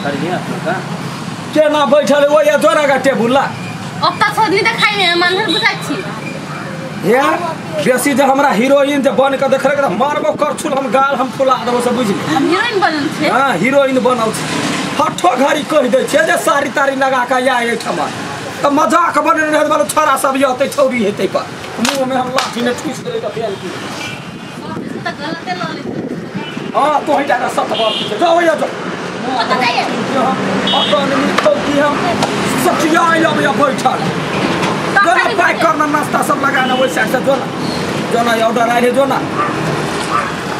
करिए अपना का केना बैठल ओ या जोरा का टेबुल ला ओत्ता छोड़नी देखाइ में मन बुझाइ छी हे बेसी जे हमरा हीरोइन जे बन के देखले त मारबो करछुल हम गाल हम फुला देबो से बुझली हम हीरोइन बनल छै। हां हीरोइन बनल छै हठो घड़ी कहि दै छै जे साड़ी ताड़ी लगा के या एठमा त मजाक बने रहे वाला छोरा सब यते छौरी हेतै पर मुंह में हम लाठी ने ठूस देले त फेल की त गलते ल ले। हां तो ही जाकर सत बात छै जाओ या जाओ ओत जाइए अपन मिठौ की हम सचिया आइलब या बैठल जोना पैक करना नाश्ता सब लगाना ओइ साइड से जोना जोना ऑर्डर आइले जोना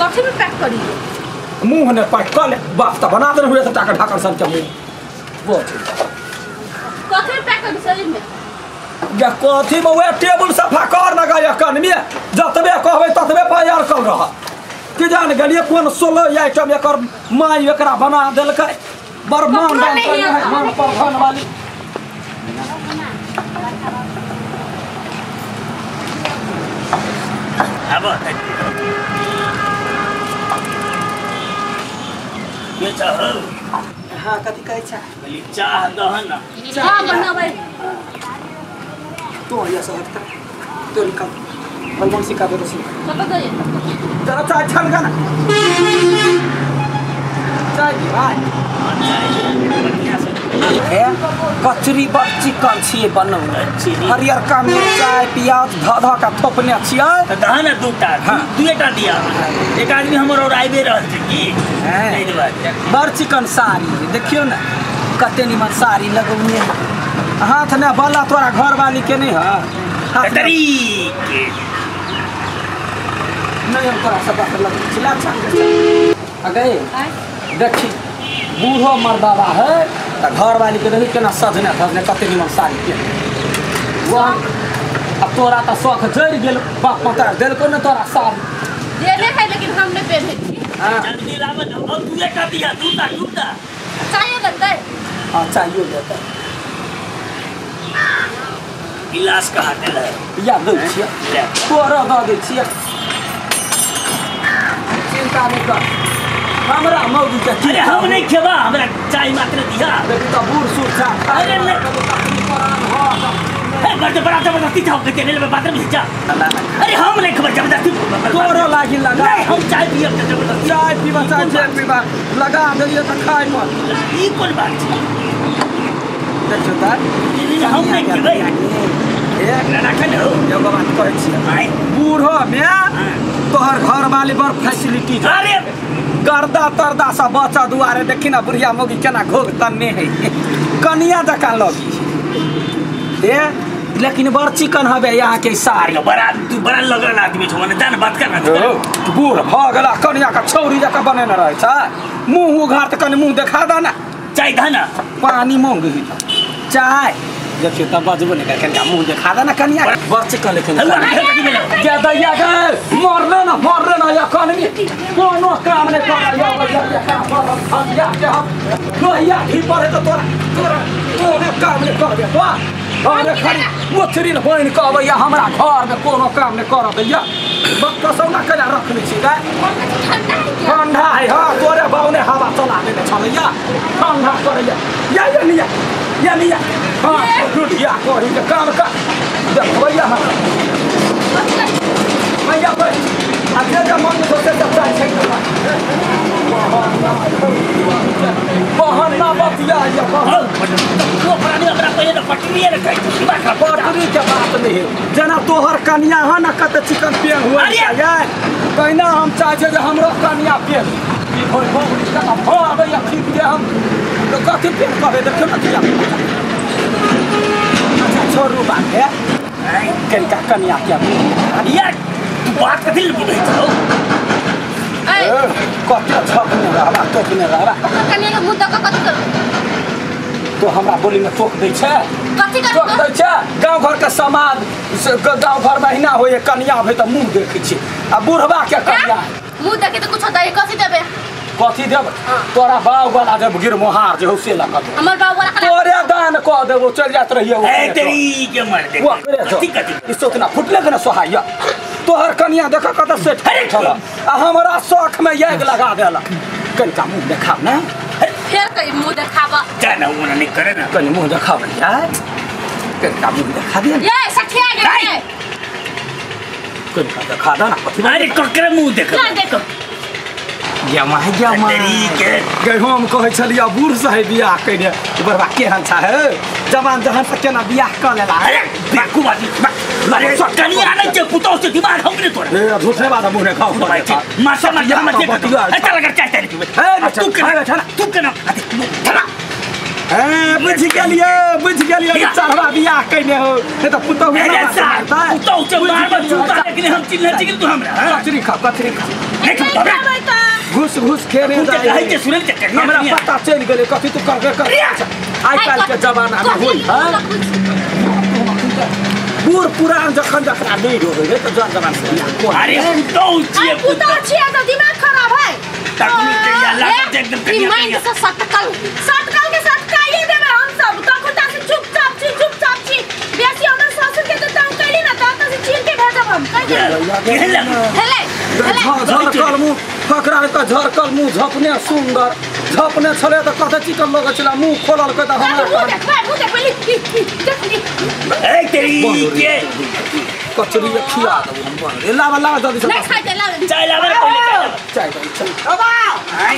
कथी में पैक करी मुंह ने पैक कर ले बाप त बना दे हुए त टाका ढाकन सन के मुंह वो कथी में पैक करी शरीर में या कथी में वे टेबुल सफा कर न गया कन में जतबे कहबै ततबे पायर कर रह कि जान गेलिए कोन 16 आइटम एकर माई एकरा बना देलकै बड़ मान दान है मान प्रधान वाली अब ये चाह हां कथि कहै छ बोली चाह दहन चाह बनाबै तो या सहजता तो निकाल बलबम सिखा दे तो सिखा कत गए जरा चाय छान का ना चाय की भाई हे कचरी बड़ चिकन छियै बनौने हरियर का मिरचाई प्याज ध ध का थोपने छियै त दहन दूटा दुएटा दिया एक आदमी हमर और आइबे रहल छै की एहि दुआरे बड़ चिकन साड़ी देखियौ ने कते निमन साड़ी लगौने हाथ ने बला तोरा घर वाली के नहीं है तरी के नहीं हम तोरा सब बात लग छिला छान आ गए देखी बूढ़ो मर्दावा है त घर वाली के देखी केना सजने धजने कते निमन साड़ी के वह अब तोरा त शौक जरि गेल बाप माता देलको ने तोरा साड़ी देने है लेकिन हम नहीं पहने छी हां जल्दी लाव और दुएटा दिया दूटा दूटा चाहिए देतै हां चाहिए देतै गिलास कहाँ देल है या दै छियै तोरा दऽ दै छियै चिंता नहीं कर हमरा मौगी के अरे हम नहीं खेबा हमरा चाय मात्र दिया देखी त बूढ़ सूढ़ छा अरे नहीं हे बड़ बड़ा जबरदस्ती चाहो के तेरे में बाथरूम जा अरे हम नहीं खेबा जबरदस्ती तोरो लागी लगा नहीं हम चाय पियब जबरदस्ती चाय पीबा चाय चाय पीबा लगा देलिए त खाय पर ई कोन बात छै देखियौ त हम नहीं खेबै ए ना राखल हो एगो बात कहै छियै बूढ़ो में तोहर घर वाली बड़ फैसिलिटी अरे गर्दा तरदा सब बच्चा दुआरे देखी ना बुढ़िया मौगी केना घोघ तन्ने है कनिया जकाँ लगी ए लेकिन बड़ चिकन हबे यहाँ के साड़ी बड़ा तू बड़ा लगल आदमी छौ ने जान बात कर ना बूढ़ भऽ गेला कनिया के छौरी जकाँ बनेने रहै छै मुँह उघार तऽ कनि मुँह देखा दे ना चाय धा ना पानी मांग चाय देखियो तब बजबो नहीं कर कनिका मुँह देखा दे ना कनिया बड़ चिकन लेकिन गे दैया गे मरले ना या कनमी कोनो काम नहीं कर या या के हम लोहिया ही पड़े तो तोरा तोरा कोनो काम नहीं कर दे तो अरे खाली मोथरी ने बनि के अबैया हमरा घर में कोनो काम नहीं कर दैया बकसौना केना रखने छी गे ठंडा है हां तोरे बाउने हवा चला देने छलैया ठंडा करैया या या निया या निया हां रुटिया करी के काम कर देखबैया हम मैया बैठ आ जे जे मन सोचे सब चाय छै बहन ना बतिया या बहन वो प्राणी अपना पहिले त पटरी ने खाइ छै पटरी के बात नहीं जेना तोहर कनिया है ना कते चिकन पेन हुआ यार तहिना हम चाहै छियै जे हमरो कनिया पेन ई भोर भोर कता भऽ आबैया ठीक जे हम तो कथी पेन कहबै देखियौ ने किया अच्छा छोड़ू बात है कनिका कनिया के यार तू बात कथी ले बुझै छौ ए कते छकने रहबा तोकने रहबा ओकर कनिया के मुँह दऽ कऽ कथी करबै तो हमरा बोली में टोक दै छै कथी टोक करबै दै छै गाँव घर के समाज गाँव घर में अहिना होइए कनिया भै तऽ मुँह देखै छै आ बुढ़बा के कनिया मुँह देखे तऽ कुछो दै कथी देबै कथी देब तोरा बाप वाला जब गिरमोहार जे हौ से लऽ कऽ हमर बाप वाला तोरे दान कऽ देबो चलि जाइत रहियै ए तेरी के मर दे कथी कथी ई सोतना फुटले के ने सोहाइया तोहर कनिया देख कत सेठ बैठल आ हमरा शौख में आगि लगा देलक कनिका मुँह देखाब ने फेर कहि मुँह देखाब जा ना वो नहीं करे ना कनी मुंह देखाव ना यार कनी मुंह देखा दे ये सठिया गए कनी का देखा दे ना कथी अरे ककरे मुंह देख ना देखो गया गया तेरी के गए हम कहै छलियै बूढ़ से बियाह कइने बरबा केहन छ हे जवान जहन से केना बियाह क लेला अरे बेवकूफ आदमी अरे कनिया नहीं के पुतौ से दिमाग हमने तोरा ए झूठे बात मुंह ने खाओ मासा मार हम देख अच्छा लगा चाय तेरे ए तू केना तू केना थरा ए बुझ गेलियै चढ़वा बियाह कइने हो नहीं त पुतौ अरे साहब पुतौ से मार जूता लेकिन हम चिन्ह चिन्ह तू हमरा कचरी खा कचरी खा नहीं खा घुस घुस खेने जाय के सुनल के हमरा पता चलि गेलै कथी तू करबे कर आइ काल्हि के जमाना में होई हां बूढ़ पुरान जखन जखन नहीं होवे रे त जन जवान से बियाह कोन अरे पुतौ छियै पुतौ छियै त दिमाग खराब है तखनी के अल्लाह के एकदम कनिया माइंड से सटकल सटकल के सटकाइए देबे हम सब तखन से चुपचाप छी चुपचाप छी बेसी हमर ससुर के त तंग कैली ना त से चीर के भेजब हम कह दे हेले झरकल मुंह फकरा के झरकल मुंह झपने सुंदर झपने छले त कते चिकन लगै छला मुंह खोलल के त हमरा मुंह देखबै मुंह देखबै ए तेरी के कचरी के खिया देबो हम बन रे लावा लावा जल्दी से नहीं खाइ दे लावा चाय लावा पहिले चाय दे चल बाबा हाय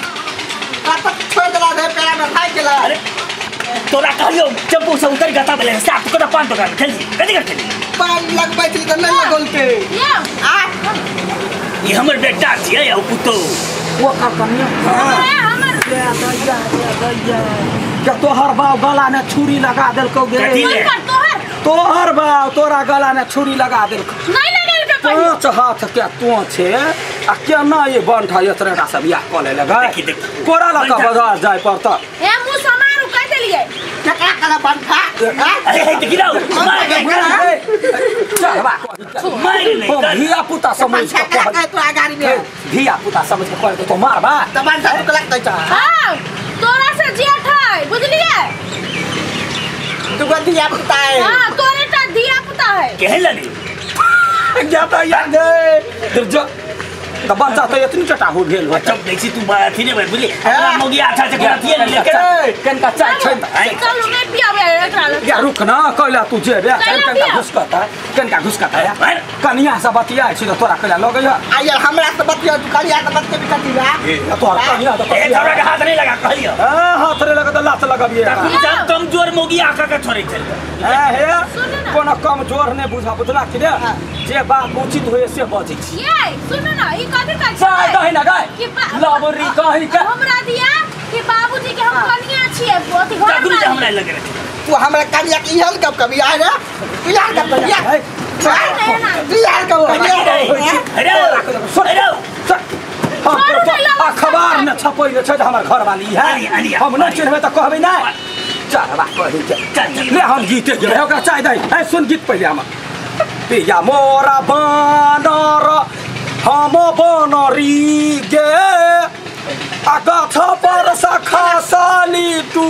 कत छोड़ देला रे पेड़ा में खाइ गेला अरे तोरा कहलियो चप्पू से उतर गता भेले साफ कोटा पान दोकान खेली कथि कर खेली पान लगबै छी त नहीं लगलके ये आ ई हमर बेटा छियै औ पुतो वो का कनिया हमर के तोहर बाप गला ने छुरी लगा देलकौ गे तोहर बाप तोरा गला ने छुरी लगा देलकौ नहीं लगेलकै पांच हाथ के तो छे आ केना ये बंठा एतरेटा से बियाह क लेले गए कोरा लक बाजार जाय पड़त ए मुंह समारू कह देलियै केकरा कला बंठा अरे हे गिराओ मार चल बा मार नहीं धिया पुता समझ के कह तो गाड़ी में धिया पुता समझ के कह तो मार बा त बंठा तो लगतै छ हां तोरा से जेठ है बुझलियै तू धिया पुता है हां तोरे टा धिया पुता है केहन लगी जाता यार दे जो त बच्चा त एतनी टटा हो गेल हो चुप देखी तू अथी नहीं बुझली हमरा मोगी अच्छा से अथी नहीं लेके कनका चाय छै चल मैं पियाबे एकरा या रुक ना कहला तू जेबे कनका घुसकता कनका घुसकता यार कनिया से बतिया छी त तोरा कहला लगै आ यार हमरा से बतिया तू कनिया से बतिया कथी बा ए तोरा कनिया त ए तोरा के हाथ नहीं लगा कहलियो हां हाथ रे लगा त लात लगाबिए तू जान कमजोर मोगी आका के छोड़े चल ए हे कोनो कमजोर नै बुझा बुझला कि रे जे बात उचित होय से बजै छी ये सुन ना ई कथि कहै चाय दही ना गाय लबरी कहि के हमरा दिया कि बाबूजी के हम कनिया छियै अथि घर में हमरा लगे रे तू हमरा कनिया के इहल कब कभी आ रे यार कब कभी यार कब कभी अरे अरे अखबार न छपैले छै हमर घरवाली है हम न चिन्हबै त कहबै नै चल बा कहि के ले हम गीते गेबै ओकरा चाय दही ए सुन गीत पहिले हमर पिया मोरा बानर हम बनरी गे आ गाछ पर सखा साली तू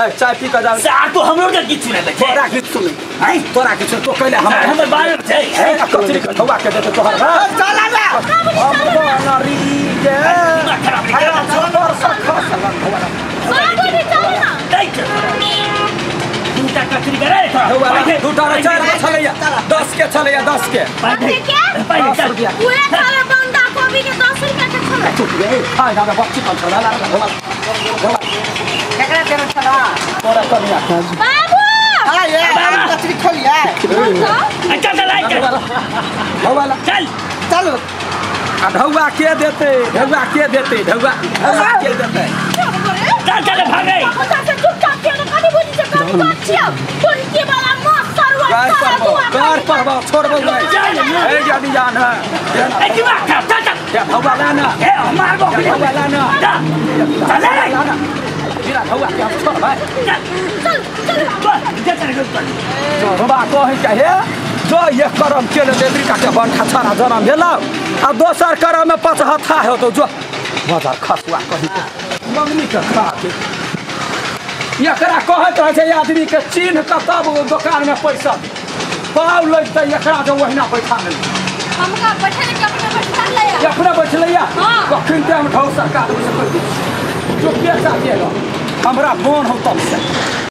ए चाय पी के जा सार तो हमरो के गीत सुनेबै तोरा गीत सुने हैं तोरा गीत सुन तो कहले हमर हमर बानर छै कचरी के ठौआ के देते तोहर चल आ हम बनरी गे आ गाछ पर सखा साली बाबूजी चल ना दै छै दूटा कचरी करे थोड़ा दूटा रे चार के छलैया 10 के छलैया 10 के के रुपया उहे खाले बंदा कोबी के 10 रुपया के छलै चुप रे खाइ ना बच्ची कल छला ला केकरा देने छला तोरा कनिया बाबू हां ये कचरी खोलिया अच्छा चल आई चल ढौआ चल चलो आ ढौआ के देते ढौआ के देते ढौआ ढौआ के देते चल चल भागे चुपचाप के कनी बुझी से कनी बात छियो टोनकी वाला मस्त सरुआ कर परबो छोड़बो नहीं ए जानी जान है ए दिमाग खराब चल चल या ढौआ लाना ए मारबो ढौआ लाना चल चल लाना बिना ढौआ के हम छोड़बै चल चल चल चल चल चल छोड़बा कहै के हे जो ये करम केने देत्री का के बंठा छाड़ा जनम भेलौ आ दोसर करम में पचहत्था हेतौ जो बाजार खसुआ कहि के मम्मी के खा के एकरा कहैत रहै छै आदमी के चिन्ह के तब दोकान में पैसा पाव लगतै एकरा जो ओहिना बैठा ले हमका बैठे के अपने बैठा ले अपने बैठलैया कखन ते हम ढौ सरकार से कहि दै जो पैसा देगा हमरा मन हो तब से।